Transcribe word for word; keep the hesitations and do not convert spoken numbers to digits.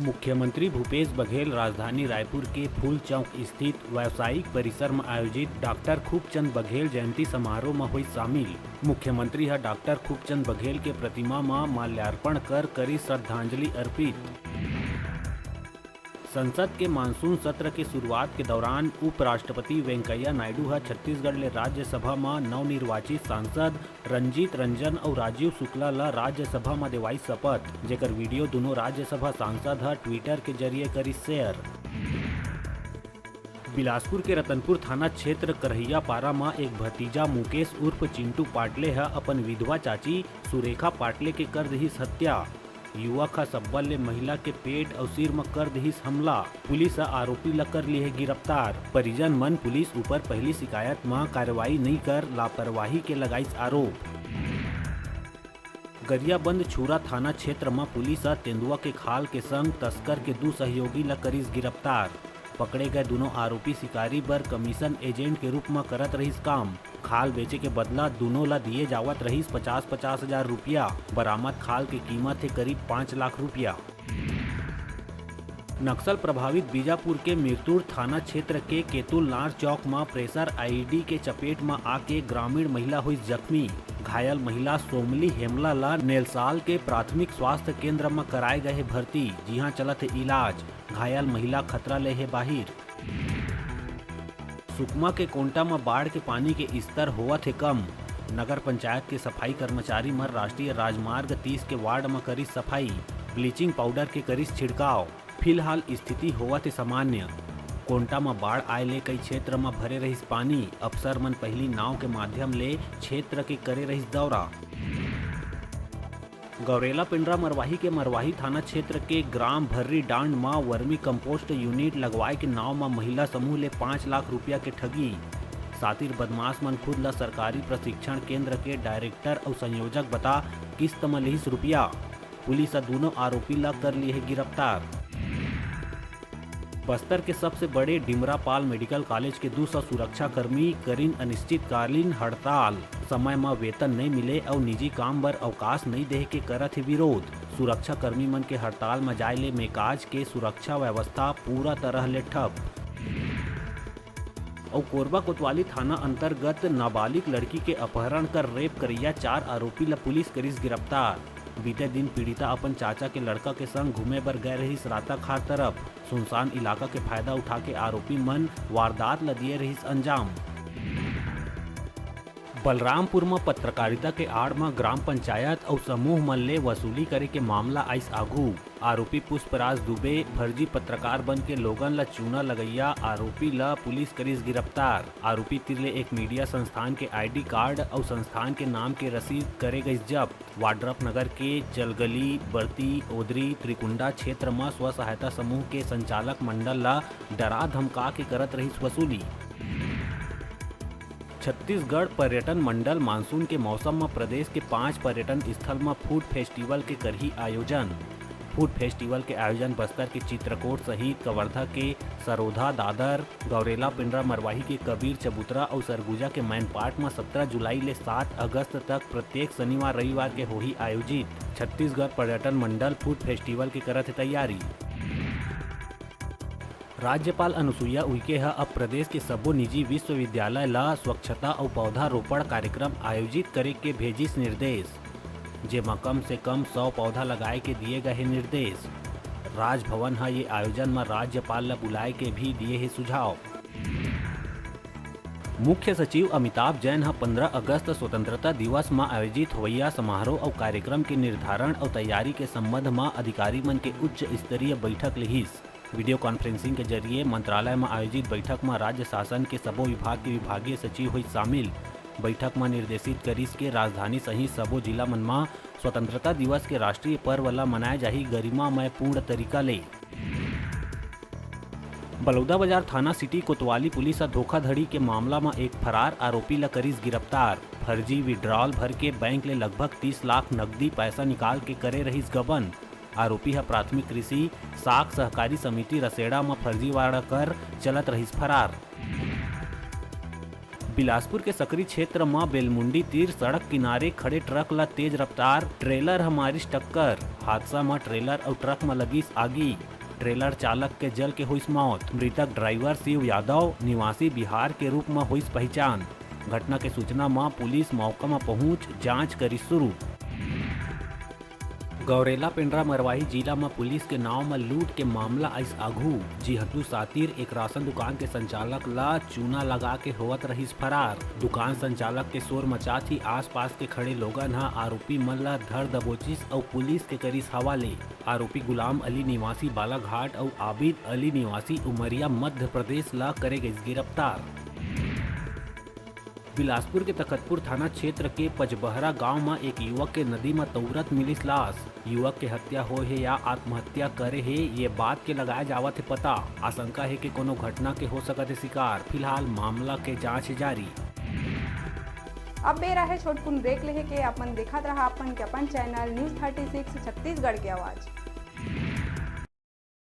मुख्यमंत्री भूपेश बघेल राजधानी रायपुर के फूल चौक स्थित व्यावसायिक परिसर म आयोजित डॉक्टर खूबचंद बघेल जयंती समारोह म होइस शामिल। मुख्यमंत्री ह डॉक्टर खूबचंद बघेल के प्रतिमा म माल्यार्पण कर करिस श्रद्धांजलि अर्पित। संसद के मानसून सत्र के शुरुआत के दौरान उपराष्ट्रपति वेंकैया नायडू ह छत्तीसगढ़ ले राज्यसभा म नवनिर्वाचित सांसद रंजीत रंजन अउ राजीव शुक्ला ल राज्यसभा म देवाइस शपथ, जेकर वीडियो दुनों राज्यसभा सांसद ह Twitter के जरिए करिस share। बिलासपुर के रतनपुर थाना क्षेत्र करहियापारा म एक भतीजा मुकेश उर्फ चिंटू पाटले ह अपन विधवा चाची सुरेखा पाटले के कर दिहिस हत्या। युवक ह सब्बल ले महिला के पेट अउ सिर म कर दिहिस हमला। पुलिस ह आरोपी ल कर लिहे गिरफ्तार। परिजन मन पुलिस ऊपर पहिली शिकायत म कार्रवाई नइ कर लापरवाही के लगाइस आरोप। गरियाबंद छुरा थाना क्षेत्र म पुलिस ह तेंदुआ के खाल के संग तस्कर के दू सहयोगी ल करिस गिरफ्तार। पकड़े गए दुनों आरोपी शिकारी बर कमीशन एजेंट के रूप म करत रहिस काम। खाल बेचे के बदला दुनों ला दिए जावत रहिस पचास पचास हजार रुपया। बरामद खाल के कीमत हे करीब पाँच लाख रुपया। नक्सल प्रभावित बीजापुर के मिरतुर थाना क्षेत्र के केतुलनार चौक म प्रेशर आईईडी के चपेट म आके ग्रामीण महिला होइस जख्मी। घायल महिला सोमली हेमला ला नेलसाल के प्राथमिक स्वास्थ्य केंद्र म कराए गए हे भर्ती, जिहां चलत हे इलाज। घायल महिला खतरा ले हे बाहिर। सुकमा के कोंटा म बाढ़ के पानी के स्तर होवत हे कम। नगर पंचायत के सफाई कर्मचारी मन राष्ट्रीय राजमार्ग तीस के वार्ड म करिस सफाई, ब्लीचिंग पाउडर के करिस छिड़काव। फिलहाल स्थिति होवत हे सामान्य। कोंटा म बाढ़ आए ले कई क्षेत्र म भरे रहिस पानी। अफसर मन पहिली नाव के माध्यम ले क्षेत्र के करे रहिस दौरा। गौरेला पेंड्रा मरवाही के मरवाही थाना क्षेत्र के ग्राम भर्री डांड म वर्मी कंपोस्ट यूनिट लगवाए के नाव म महिला समूह ले पाँच लाख रुपया के ठगी। सातिर बदमाश मन खुद ल सरकारी प्रशिक्षण केंद्र के डायरेक्टर अउ संयोजक बता किस्त म लिहिस रुपया। पुलिस ह दूनों आरोपी ल कर लिहे गिरफ्तार। बस्तर के सबसे बड़े डिमरापाल मेडिकल कॉलेज के दू सौ सुरक्षाकर्मी करिन अनिश्चितकालीन हड़ताल। समय म वेतन नइ मिले अउ निजी काम बर अवकाश नइ देहे के करत हे विरोध। सुरक्षाकर्मी मन के हड़ताल म जाय ले मेकाज के सुरक्षा व्यवस्था पूरा तरह ले ठप। अउ कोरबा कोतवाली थाना अंतर्गत नाबालिग लड़की के अपहरण कर रेप करइया चार आरोपी ल पुलिस करिस गिरफ्तार। बीते दिन पीड़िता अपन चाचा के लड़का के संग घूमे बर गए रहिस राताखार तरफ। सुनसान इलाका के फायदा उठा के आरोपी मन वारदात ल दिए रहिस अंजाम। बलरामपुर म पत्रकारिता के आड़ म ग्राम पंचायत अउ समूह मन ले वसूली करे के मामला आइस आघू। आरोपी पुष्पराज दुबे फर्जी पत्रकार बन के लोगन ल चूना लगइया आरोपी ल पुलिस करिस गिरफ्तार। आरोपी तीर ले एक मीडिया संस्थान के आईडी कार्ड अउ संस्थान के नाम के रसीद करे गइस जब्त। वाड्रफ नगर के चलगली, बरती, ओदरी, त्रिकुंडा क्षेत्र म स्व सहायता समूह के संचालक मंडल ल डरा धमका के करत रहिस वसूली। छत्तीसगढ़ पर्यटन मंडल मानसून के मौसम म प्रदेश के पांच पर्यटन स्थल म फूड फेस्टिवल के करही आयोजन। फूड फेस्टिवल के आयोजन बस्तर के चित्रकोट सहित कवर्धा के सरोधा, दादर, गौरेला, पेंड्रा मरवाही के कबीर चबूतरा अउ सरगुजा के मैनपाट म सत्रह जुलाई ले सात अगस्त तक प्रत्येक शनिवार रविवार के होही आयोजित। छत्तीसगढ़ पर्यटन मंडल फूड फेस्टिवल के करत हे तैयारी। राज्यपाल अनुसुईया उइके ह अब प्रदेश के सब्बो निजी विश्वविद्यालय ल स्वच्छता अउ पौधारोपण कार्यक्रम आयोजित करे के भेजिस निर्देश, जेमा कम से कम सौ पौधा लगाए के दिए गए हे निर्देश। राजभवन ह ये आयोजन म राज्यपाल ल बुलाए के भी दिए हे सुझाव। मुख्य सचिव अमिताभ जैन ह पंद्रह अगस्त स्वतंत्रता दिवस म आयोजित होवइया समारोह अउ कार्यक्रम के निर्धारण अउ तैयारी के संबंध म अधिकारी मन के उच्च स्तरीय बैठक लिहिस। वीडियो कॉन्फ्रेंसिंग के जरिए मंत्रालय म आयोजित बैठक म राज्य शासन के सबो विभाग के विभागीय सचिव होइस शामिल। बैठक म निर्देशित करिस के राजधानी सहित सबो जिला मन म स्वतंत्रता दिवस के राष्ट्रीय पर्व ल मनाए जाही गरिमामय पूर्ण तरीका ले। बलौदाबाजार थाना सिटी कोतवाली पुलिस ह धोखाधड़ी के मामला म एक फरार आरोपी ल करिस गिरफ्तार। फर्जी विड्रॉल भर के बैंक ले लगभग तीस लाख नकदी पैसा निकाल के करे रहिस गबन। आरोपी ह प्राथमिक कृषि साख सहकारी समिति रसेड़ा म फर्जीवाड़ा कर चलत रहिस फरार। बिलासपुर के सकरी क्षेत्र म बेलमुंडी तीर सड़क किनारे खड़े ट्रक ल तेज रफ्तार ट्रेलर ह मारिस टक्कर। हादसा म ट्रेलर अउ ट्रक म लगिस आगी। ट्रेलर चालक के जल के होइस मौत। मृतक ड्राइवर शिव यादव, निवासी बिहार के रूप म होइस पहिचान। घटना के सूचना म पुलिस मौका म पहुंच जांच करिस शुरू। गौरेला पेंड्रा मरवाही जिला म पुलिस के नाव म लूट के मामला आइस आघू। जिहतू सातिर एक राशन दुकान के संचालक ल चूना लगा के होवत रहिस फरार। दुकान संचालक के शोर मचात ही आसपास के खड़े लोगन ह आरोपी मन ल धर दबोचिस अउ पुलिस के करिस हवाले। आरोपी गुलाम अली निवासी बालाघाट अउ आबिद अली निवासी उमरिया मध्य प्रदेश ल करे गइस गिरफ्तार। बिलासपुर के तखतपुर थाना क्षेत्र के पचबहरा गांव म एक युवक के नदी म तौरत मिलिस लाश। युवक के हत्या होय हे या आत्महत्या करे हे, ये बात के लगाए जावत हे पता। आशंका हे कि कोनो घटना के हो सकत हे शिकार। फिलहाल मामला के जांच हे जारी। अब बेरा हे छोटकुन ब्रेक लेहे के। अपन देखत रहा अपन के अपन channel news thirty six Chhattisgarh के आवाज़।